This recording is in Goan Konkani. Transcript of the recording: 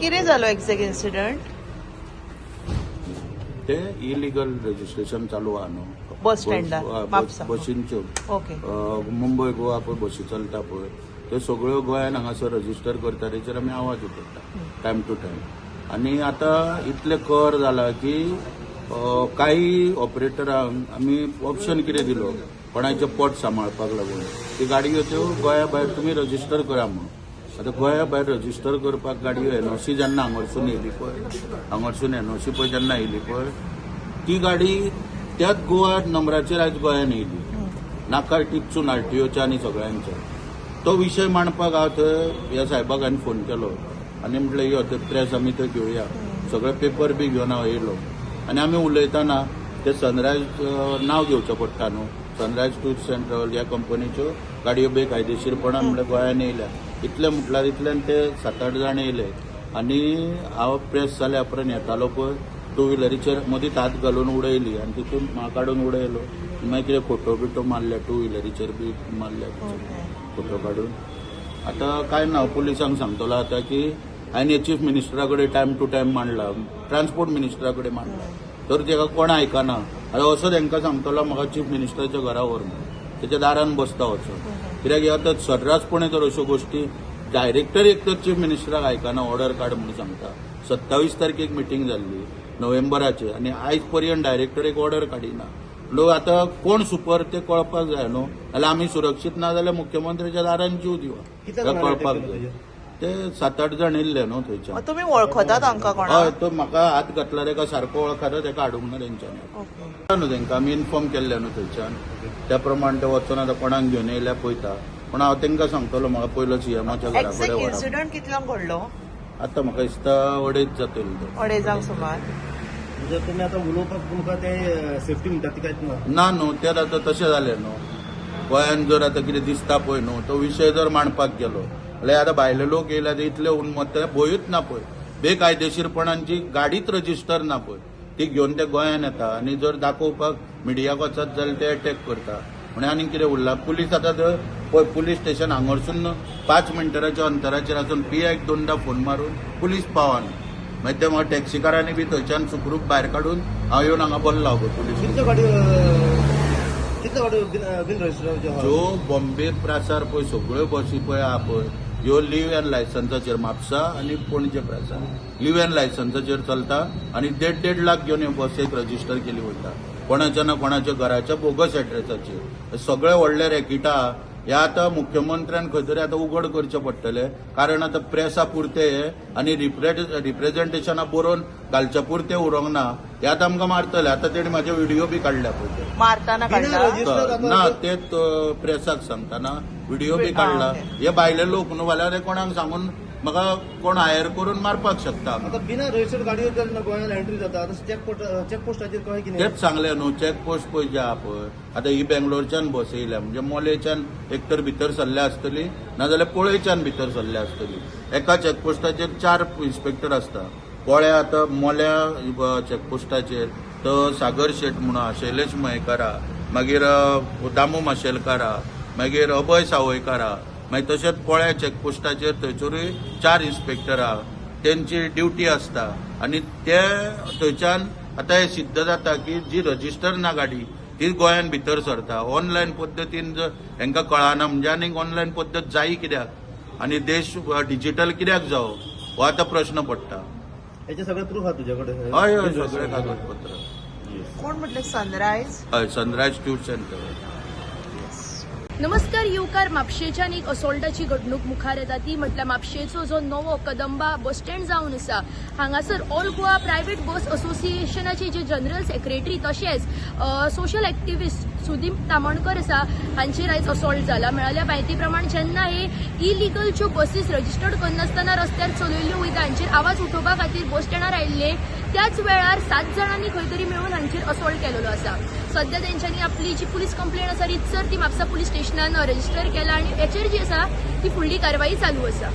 कितें जालो एक्झॅक्ट इन्सिडंट? ते इलिगल रजिस्ट्रेशन चालू आहा न्हू. बस स्टँडार, म्हापसा. बशींच्यो. मुंबय गोवा पळय बशी चलता पळय, त्यो सगळ्यो गोंयान हांगासर रजिस्टर करता. तेचेर आमी आवाज उठयता टायम टू टायम. आनी आतां इतले कर जाला की काही ऑपरेटरांक आमी ऑप्शन कितें दिलो, कोणाचें पोट सांबाळपाक लागून ती गाडयो त्यो गोंया भायर तुमी रजिस्टर करा म्हणून. आतां गोंया भायर रजिस्टर करपाक गाडयो एनओसी जेन्ना हांगारसून येयली पळय, हांगारसून एनओसी पळय जेन्ना येयली पळय, ती गाडी त्याच गोवा नंबराचेर आयज गोंयान येयली, नाका टिपसून आरटीओच्या आनी सगळ्यांच्या. तो विशय मांडपाक हांव थंय ह्या साहेबाक हांवें फोन केलो आनी म्हटलें, यो ते प्रेस आमी थंय घेवया. सगळे पेपर बी घेवन हांव येयलो आनी आमी उलयतना ते सनरायज नांव घेवचें पडटा न्हू, सनरायज टूर्स अँड ट्रॅव्हल ह्या कंपनीच्यो गाडयो बेकायदेशीरपणान म्हणल्यार गोंयान येयल्या. इतलें म्हटल्यार इतल्यान ते सात आठ जाण येयले आनी हांव प्रेस जाल्या उपरांत येतालो पळय, टू व्हिलरीचेर मदींच हात घालून उडयली आनी तितून म्हाका काडून उडयलो. मागीर कितें फोटो बिटो मारले, टू व्हिलरीचेर बी मारले फोटो काडून. आतां काय ना, पुलिसांक सांगतलो आतां की हांवें चीफ मिनिस्टरा कडेन टायम टू टायम मांडला, ट्रान्सपोर्ट मिनिस्टरा कडेन मांडला, तर तेका कोण आयकना. आतां असो तांकां सांगतलो, म्हाका चीफ मिनिस्टराच्या घरा व्हर म्हणून, तेच्या दारान बसता वचोन. कित्याक हे आतां सर्रासपणे तर अश्यो गोश्टी, डायरेक्टर एक तर चीफ मिनिस्टराक आयकना, ऑर्डर काड म्हणून सांगता. 27 तारखेक मिटींग जाल्ली नोव्हेंबराचे आनी आयज पर्यंत डायरेक्टर एक ऑर्डर काडिना. लोक आतां कोण सुपर ते कळपाक जाय न्हू. जाल्यार आमी सुरक्षीत ना जाल्यार मुख्यमंत्र्याच्या दारान जीव दिवा. कितले हें जाणांनी कळपाक attack जाय. केलो? ते सात आठ जाण येयल्ले न्हू थंयच्यान. तुमी वळखता तांकां हय. कोणाक? तो म्हाका हात घातला तेका सारको वळखता, तेका हाडूंक ना तेंच्यांनी. न्हू तेंकां आमी इन्फॉर्म केल्ले न्हू थंयच्यान, त्या प्रमाण ते वचोन आतां कोणाक घेवन येयल्या पळयता. पूण हांव तेंकां सांगतलो, म्हाका पयलो सीएमाच्या घरा एक्झॅक्ट कडेन व्हरा. इन्सिडंट कितल्यांक घडलो? आतां म्हाका दिसता अडेच जातली ते. अडेजांक सुमार. म्हणजे तुमी आतां उलोवपाक तुमकां ते सेफ्टी म्हणटा ती कांयच ना? ना न्हू, तें आतां तशें जालें न्हू. गोंयान जर आतां कितें दिसता पळय न्हू, तो विशय जर मांडपाक गेलो जाल्यार आतां भायले लोक येयल्या ते इतले उन्मत्त, भंयूच ना पळय. बेकायदेशीरपणान जी गाडीच रजिस्टर ना पळय, ती घेवन ते गोंयान येता आनी जर दाखोवपाक मिडियाक वचत जाल्यार ते अटॅक करता. म्हणून आनी कितें उरलां? पुलीस आतां थंय पळय, पुलीस स्टेशन हांगारसून 5 मिनटाच्या अंतराचेर आसून पीआयक दोनदा फोन मारून पुलीस पावना. मागीर ते म्हाका टॅक्सीकारांनी बी थंयच्यान सुखरूप भायर काडून हांव येवन हांगा बसलो पळय पुलीस. कितल्यो गाडयो बीन रजिस्टर आहा? ज्यो बॉम्बे प्रासार पळय सगळ्यो बसी पळय आहा पळय, ह्यो लीव अँड लायसन्साचेर, म्हापसा आनी पणजे प्रासार लीव अँड लायसन्साचेर चलता आनी देड देड लाख घेवन ह्यो बसीक रजिस्टर केली वयता कोणाच्या ना कोणाच्या घराच्या बोगस एड्रेसाचेर. सगळे व्हडले रॅकिटां ह्या आतां मुख्यमंत्र्यान खंय तरी आतां उगड करचें पडटलें, कारण आतां प्रेसा पुरते हे आनी रिप्रेझेंटेशना बरोवन घालच्या पुरते उरोंक ना. हे आतां आमकां मारतले. आतां तेणी म्हाजे व्हिडिओ बी काडल्या पळय ते. मारताना बिना काडला? रजिस्टर आता ना, ते प्रेसाक सांगतना व्हिडिओ बी काडला. हे भायले लोक न्हू, जाल्यार ते कोणाक सांगून म्हाका कोण हायर करून मारपाक शकता. आता बिना रजिस्टर्ड गाडयो जेन्ना गोंयांत एंट्री जाता, आतां चेक पोस्टाचेर कळ्ळें कितें? तेच सांगलें न्हू, चॅक पोस्ट पळय जे आहा पळय, आतां ही बेंगलोरच्यान बस येयल्या म्हणजे मोलेच्यान एक तर भितर सरल्या आसतली, नाजाल्यार पळयच्यान भितर सरल्या आसतली. एका चॅकपोस्टाचेर चार इन्स्पेक्टर आसता. पोळ्या आतां मोल्या चॅकपोस्टाचेर तो सागर शेट म्हणून आहा, शैलेश मयेकार आहा, मागीर दामू माशेलकार आहा, मागीर अभय सावयकार आहा. मागीर तशेंच पोळ्या चॅकपोस्टाचेर थंयसरूय चार इन्स्पेक्टर आहा, तेंची ड्युटी आसता. आनी ते थंयच्यान आतां हें सिद्ध जाता की जी रजिस्टर ना गाडी ती गोंयान भितर सरता. ऑनलायन पद्दतीन जर हेंकां कळना म्हणजे आनीक ऑनलायन पद्दत जायी कित्याक आनी देश डिजिटल कित्याक जावो, हो आतां प्रश्न पडटा. हेचे सगळे प्रूफ आहा तुज्या कडेन? हय हय, सगळे कागदपत्र. कोण म्हटलें, सनरायज? हय, सनरायज टूर्स अँड ट्रॅव्हल. नमस्कार येवकार. म्हापशेच्यान एक असोल्टाची घडणूक मुखार येता, ती म्हटल्यार म्हापशेचो जो नवो कदंबा बस स्टँड जावन आसा, हांगासर ऑल गोवा प्रायव्हेट बस असोसिएशनाचे जे जनरल सेक्रेटरी तशेंच सोशल एक्टिविस्ट सुदीप तामणकर आसा, हांचेर आयज असोल्ट जाला. मेळिल्ल्या म्हायती प्रमाण जेन्ना हे इलिगलच्यो बसीस रजिस्टर्ड करनासतना रस्त्यार चलयल्ल्यो वयता, हांचेर आवाज उठोवपा खातीर बस स्टँडार आयिल्ले, त्याच वेळार सात जाणांनी खंय तरी मेळून हांचेर असोल्ट केलेलो आसा. सध्या तेंच्यांनी आपली जी पुलीस कंप्लेन आसा रितसर ती म्हापसा पुलीस स्टेशनान रजिस्टर केला आनी हेचेर जी आसा ती फुडली कारवाई चालू आसा.